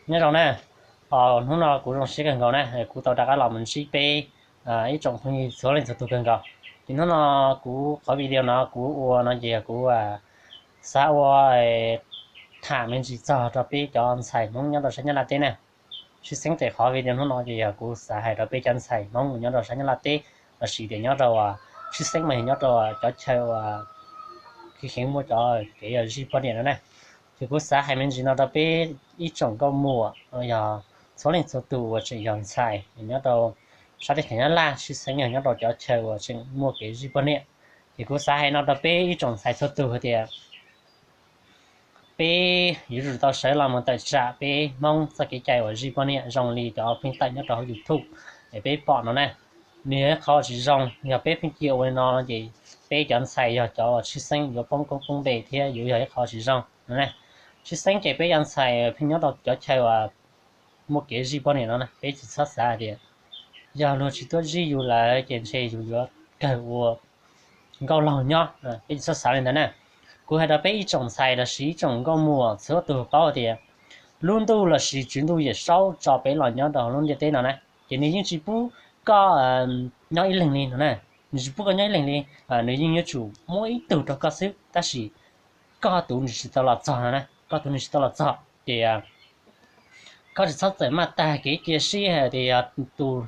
Nyob zoo na, hnub no kuv zoo siab kawg nkaus na, kuv tau rov qab los mus ntsib peb ib tsoom phooj ywg txhua leej txhua tus kawg nkaus. Ces hnub no kuv qhov video no kuv ua no ces kuv xav ua tham me ntsis txog rau peb cov ntxhais Hmoob nyob rau sab Nyab Laj teb na. Tshwj xeeb ces qhov video hnub no ces yog kuv xav hais rau peb cov ntxhais Hmoob uas nyob rau sab Nyab Laj teb, lossis tias nyob rau, tshwj xeeb mas yog nyob rau cov chaw uas kev heev muaj cov kev zij poj niam no na. Ces kuv xav hais me ntsis no rau peb ib tsoom nkauj muam, yog txhua leej txhua tus uas tseem yog ntxhais nyob rau sab teb chaws Nyab Laj, tshwj xeeb yog nyob rau cov chaw uas tseem muaj kev zij poj niam. Ces kuv xav hais no rau peb ib tsoom ntxhais txhua tus hais tias peb yuav tsum tau sawv los mus tawm tsam peb Hmoob txoj kev cai uas zij poj niam zoo li cov pheej tawm nyob rau hauv YouTube es peb pom no na. Nws yog ib qho tsis zoo, yog peb pheej cia ua li no ces peb cov ntxhais yog cov uas tshwj xeeb yuav poob koob poob npe thiab yuav yog ib qho tsis zoo no na. Tshwj xeeb ces peb cov ntxhais pheej nyob rau cov chaw uas muaj kev zij poj niam no na, peb tsis txhob xav hais tias yog luag tsis tuaj zij yus lawm ces ntshe yus yuav kawg ua nkauj laug nyob, peb tsis txhob xav li ntawd na. Kuv hais rau peb ib tsoom ntxhais lossis ib tsoom nkauj muam txhua tus paub tias lub ntuj lossis tswv ntuj Yawm Saub tso peb los nyob rau hauv lub ntiaj teb no na, ces nws yeej tsis pub koj nyob ib leeg li no na. Nws tsis pub koj nyob ib leeg li, nws yeej yuav tsum muab ib tug rau koj xwb, tab sis koj tus nws tsis tau los txog no na, koj tus nws tsis tau los txog ces koj tsis txhob txawm maj tag kev cia siab hais tias yog tus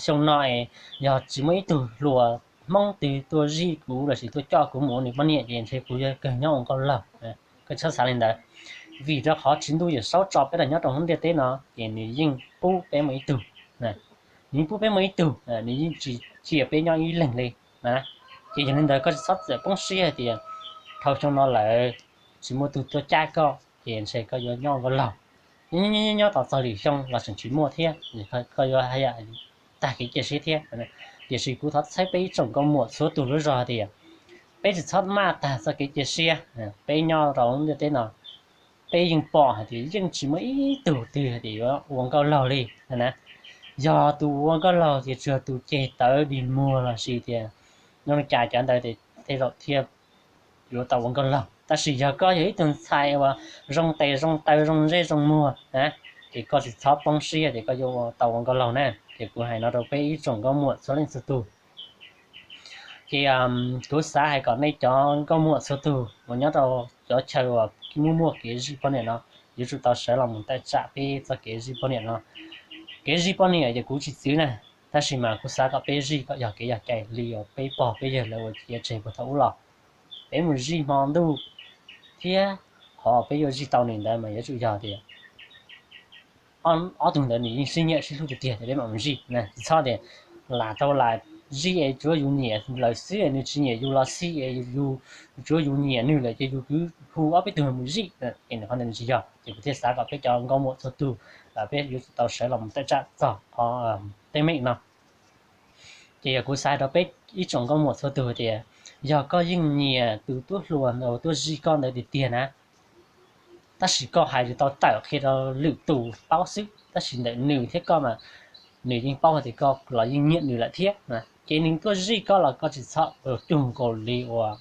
xyoo no es yog tsis muaj ib tug hluas Hmoob twg tuaj zij kuv lossis tuaj coj kuv mus ua nws poj niam ces ntshe kuv yuav kawg nyob ua nkauj laug. Koj tsis txhob xav li ntawd, vim rau qhov tswv ntuj Yawm Saub tso peb los nyob rau hauv ntiaj teb no ces nws yeej pub peb muaj ib tug, nws yeej pub peb muaj ib tug, nws yeej tsis cia peb nyob ib leeg li. Ces yog li ntawd koj tsis txhob txawm poob siab hais tias dhau xyoo no lawm tsis muaj tug tuaj cab koj ces ntshe koj yuav nyob ua nkauj laug. Nyob nyob tos txog lwm xyoo los tseem tsis muaj thiab, koj yuav haj yam tag kev cia siab thiab. Tiam sis kuv thov txhawb peb ib tsoom nkauj muam txhua tus lub zog hais tias peb tsis txhob maj tag txoj kev cia siab. Peb nyob rau lub ntiaj teb no peb yeej pom hais tias yeej tsis muaj ib tug twg hais tias yuav ua nkauj laug li na. Yog tus ua nkauj laug ces tsuas tus ceg tawv dig muag lossis tias zoo li cas cov ntawd tej zaum thiaj yuav tau ua nkauj laug. Tab sis yog koj yog ib tug ntxhais uas zoo tes zoo taw zoo ntsej zoo muag na, ces koj tsis txhob poob siab tias koj yuav tau ua nkauj laug na. Ces kuv hais no rau peb ib tsoom nkauj muam txhua leej txhua tus. Ces kuv xav hais kom nej cov nkauj muam txhua tus uas nyob rau cov chaw uas muaj muaj kev zij poj niam no, yuav tsum tau sawv los mus tawm tsam peb txoj kev zij poj niam no. Kev zij poj niam ces kuv tsis txwv na, tab sis mas kuv xav kom peb zij kom yog kev yog cai li uas peb pog peb yawg lawv ua ciav tseg puag thaum ub los. Peb mus zij hmo ntuj thiab qhov peb yuav zij tau nws ntawd mas yuav tsum yog tias ob tug ntawd nws yeej sib nyiam sib hlub tiag tiag ces peb mam mus zij. Tsis txhob tias lam tau lam zij es tsuav yus nyiam lawm xwb es nws tsis nyiam yus los xij es yus tsuav yus nyiam nws lawm ces yus kwv hu ob peb tug mus zij, ces nws qhov ntawd nws tsis yog. Ces kuv thiaj xav kom peb cov nkauj muam txhua tus peb yuav tsum tau sawv los mus tawm tsam txog qhov teeb meem no. Ces yog kuv xav rau peb ib tsoom nkauj muam txhua tus tias yog koj yeej nyiam tus tub hluas ntawd tuaj zij koj ntawd tiag tiag na, tab sis koj hais tsis tau tawm qhia rau lwm tus paub xwb, tab sis ntawm nws thiab koj mas nws yeej paub hais tias koj los yeej nyiam nws lawm thiab, ces nws tuaj zij koj los koj tsis txhob ua cuag nkaus li uas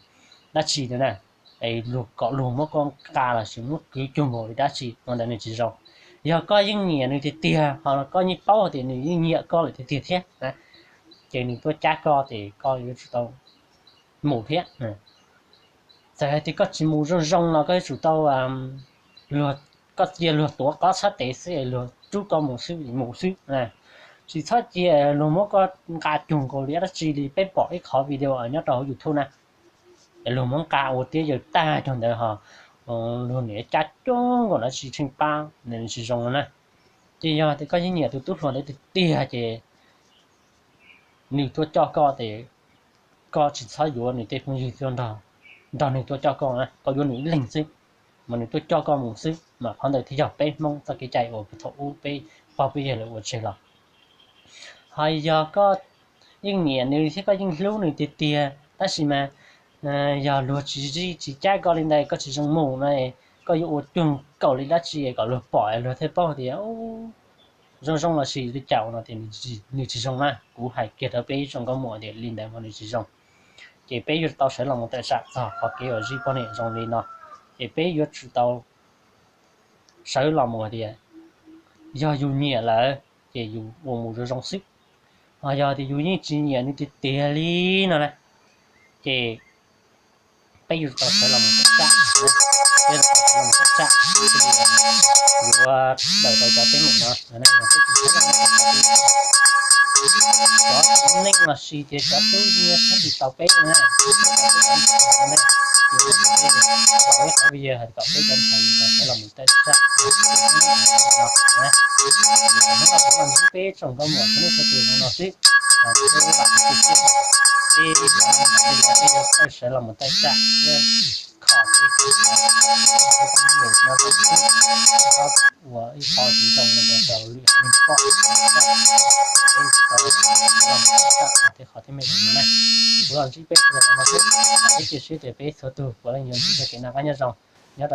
dab tsi na, es luag kom luag muab koj nqa lossis muab kwv cuag nkaus li dab tsi no ntawd nws tsis zoo. Yog koj yeej nyiam nws tiag tiag ho koj yeej paub hais tias nws yeej nyiam koj lawm tiag tiag thiab, ces nws tuaj cab koj ces koj yuav tsum tau mus thiab. Txawm hais tias koj tsis mus zoo zoo los koj yuav tsum tau, koj cia luag tuav koj txhab tes xwb es luag rub koj mus xwb mus xwb. Tsis txhob cia luag muab koj nqa cuag nkaus li dab tsi li peb pom ib qhov video nyob rau hauv YouTube na, es luag muab nqa ua tiab yaws tag cuag ntawd ho luag niam cab cuag nkaus dab tsi tsheej pab nws tsis zoo no na. Ces yog tias koj yeej nyiam tus tub hluas ntawd tiag tiag ces nws tuaj coj koj ces koj tsis txhob yuav nws tej phooj ywg tuaj nrog nws tuaj coj koj na, koj yuav nws ib leeg xwb, mas nws tuaj coj koj mus xwb, mas qhov ntawd thiaj yog peb Hmoob txoj kev cai uas thaum ub peb pog peb yawg lawv ua tseg los. Ho yog koj yeej nyiam nws thiab koj yeej hlub nws tiag tiag tab sis mas yog luag tsis zij tsis cab koj li ntawd koj tsis zoo mus no, koj yuav ua cuag nkaus li dab tsi kom luag pom luag thiaj paub tias zoo zoo lossis li cas no tias nws tsis zoo na. Kuv hais kiag rau peb ib tsoom nkauj muam tias li ntawd mas nws tsis zoo. Ces peb yuav tau sawv los mus tawm tsam txog qhov kev uas zij poj niam zoo li no, ces peb yuav tsum tau sawv los mus hais tias yog yus nyiam lawm ces yus ua mus zoo zoo xwb. Ho yog tias yus yeej tsis nyiam nws tiag tiag li no na, ces peb yuav tau sawv los mus tawm tsam, peb yuav tau sawv los mus tawm tsam, yuav daws tau cov teeb meem no. Cov txiv neej los sis tias cov tub nyiag sab tsis tau peb na, peb cov ntxhais no na, ces ib qhov video hais kom peb cov ntxhais yuav tau sawv los mus tawm tsam. Hnub no kuv los ntsib peb tsoom nkauj muam txhua leej txhua tus no xwb, peb vam thiab cia siab tias peb yuav tau sawv los mus tawm tsam thiab kho tej kev kho tej teeb meem no rau xwb, txhob ua ib qho tsis zoo rau lwm haiv neeg pom, peb tsis tau sawv los mus tawm tsam tej qhov teeb meem no na. Ces kuv los ntsib peb txhua tus no xwb, vam thiab cia siab tias peb txhua tus puav leej yuav ntsib txoj kev noj qab nyob zoo.